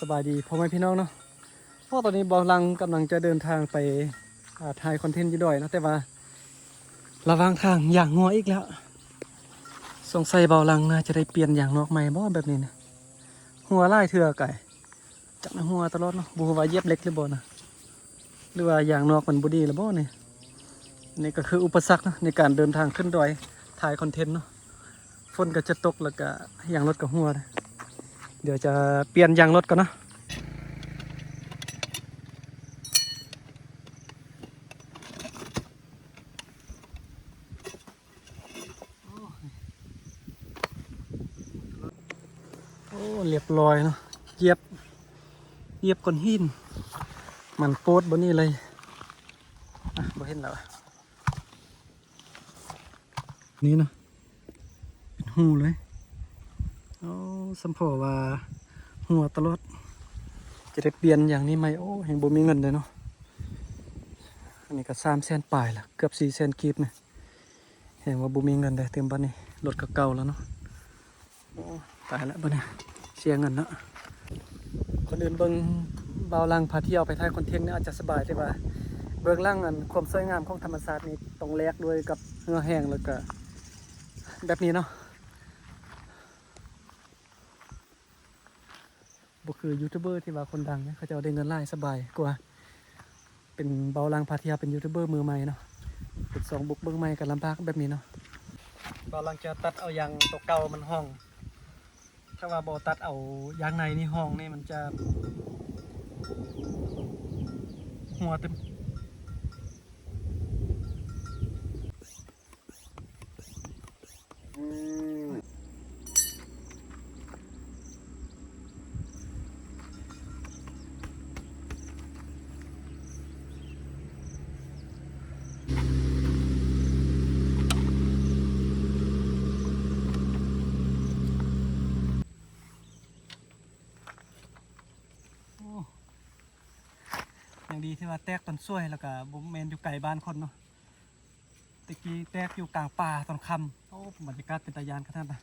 ສະບາຍດີພໍ່ແມ່ພີ່ນ້ອງເນາະ. ເພາະຕອນນີ້ບ່າວຫຼັງກຳລັງຈະເດີນທາງໄປ ອ່າ ຖ່າຍຄອນເທັນຢູ່ດອຍເນາະ, ແຕ່ວ່າລະຫວ່າງທາງຢາງຮົ່ວອີກແລ້ວ. ສົງໄສບ່າວຫຼັງໜ້າຈະໄດ້ປ່ຽນຢາງນອກໃໝ່ບໍ ແບບນີ້ນະ. ຮົ່ວຫຼາຍເທື່ອກາຍ ຈັກນະ ຮົ່ວຕະຫຼອດເນາະ, ບໍ່ຮູ້ວ່າຢຽບເຫຼັກຫຼືບໍ່ນະ ຫຼືວ່າຢາງນອກມັນບໍ່ດີແລ້ວບໍນີ້. ນີ້ກໍຄືອຸປະສັກເນາະ ໃນການເດີນທາງຂຶ້ນດອຍ ຖ່າຍຄອນເທັນເນາະ. ຝົນກໍຈະຕົກ ແລ້ວກໍຢາງລົດກໍຮົ່ວ. ດຽວຈະປ່ຽນຢາງລົດກ່ອນເນາະ. ໂອ້ ລຽບລ້ອຍເນາະ, ຢຽບ ຢຽບກ້ອນຫີນ ມັນໂປດບ່ອນນີ້ເລີຍ. ອ່ະ ບໍ່ເຫັນແລ້ວ ນີ້ເນາະ ເປັນຮູເລີຍ. ໂອ້ ສຳພໍວ່າຮົ່ວຕະຫຼອດ, ຈະໄດ້ປ່ຽນຢາງນີ້ໃໝ່. ໂອ້ ແຮງບໍ່ມີເງິນເດ້ເນາະ. ອັນນີ້ກໍສາມແສນປາຍລະ ເກືອບສີ່ແສນກີບນະ. ແຮງວ່າບໍ່ມີເງິນເດ້ຕື່ມບັດນີ້, ລົດກໍເກົ່າແລ້ວເນາະ. ໂອ້ ຕາຍລະບັດນີ້ ເສຍເງິນເນາະ. ຄົນອື່ນເບິ່ງບ່າວຫຼັງພາທ່ຽວໄປຖ່າຍຄອນເທັນນີ້ອາດຈະສະບາຍ, ແຕ່ວ່າເບື້ອງຫຼັງອັນຄວາມສວຍງາມຂອງທຳມະຊາດນີ້ຕ້ອງແລກດ້ວຍກັບເຫື່ອແຮງ ແລ້ວກໍແບບນີ້ເນາະ. ບໍ່ຄືຢູທູບເບີທີ່ວ່າຄົນດັງນະ, ເຂົາເຈົ້າໄດ້ເງິນຫຼາຍສະບາຍກວ່າ. ເປັນບ່າວຫຼັງພາທ່ຽວ ເປັນຢູທູບເບີມືໃໝ່ເນາະ, ເປັນຊ່ອງບຸກເບິ່ງໃໝ່ກໍລຳບາກແບບນີ້ເນາະ. ບ່າວຫຼັງຈະຕັດເອົາຢາງຕົວເກົ່າມັນຮ່ອງ, ຖ້າວ່າບໍ່ຕັດເອົາຢາງໃນນີ້ຮ່ອງນີ້ ມັນຈະຮົ່ວຕຶ້ມ. ໂອ້ ຍັງດີທີ່ວ່າແຕກຕອນສວຍ ແລ້ວກໍບໍ່ແມ່ນຢູ່ໄກບ້ານຄົນເນາະ. ແຕ່ກີ້ແຕກຢູ່ກາງປ່າຕອນຄ່ຳ. ໂອ້ ບັນຍາກາດເປັນຕາຢ້ານຂະໜາດນະ.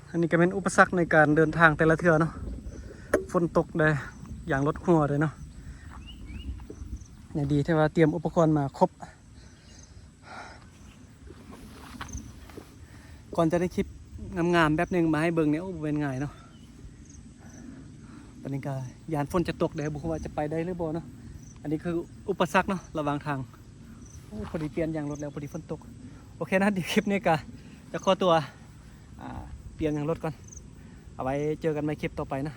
ອັນນີ້ກໍແມ່ນອຸປະສັກໃນການເດີນທາງແຕ່ລະເທື່ອເນາະ, ຝົນຕົກເດ້ ຢາງລົດຮົ່ວເດ້ເນາະ. ຍັງດີທີ່ວ່າຕຽມອຸປະກອນມາຄົບ. ກ່ອນຈະໄດ້ຄລິບງາມໆແບບໜຶ່ງມາໃຫ້ເບິ່ງນີ້ ໂອ້ ບໍ່ແມ່ນງ່າຍເນາະ. ບັດນີ້ກໍຢ້ານຝົນຈະຕົກເດ້, ບໍ່ຮູ້ວ່າຈະໄປໄດ້ຫຼືບໍ່ເນາະ. ອັນນີ້ຄືອຸປະສັກເນາະ ລະຫວ່າງທາງ. ໂອ້ ພໍດີປ່ຽນຢາງລົດແລ້ວ ພໍດີຝົນຕົກ. ໂອເຄນະ, ດຽວຄລິບນີ້ກໍຈະຂໍຕົວ ອ່າ ປ່ຽນຢາງລົດກ່ອນ. ເອົາໄວ້ເຈີກັນໃໝ່ຄລິບຕໍ່ໄປນະ.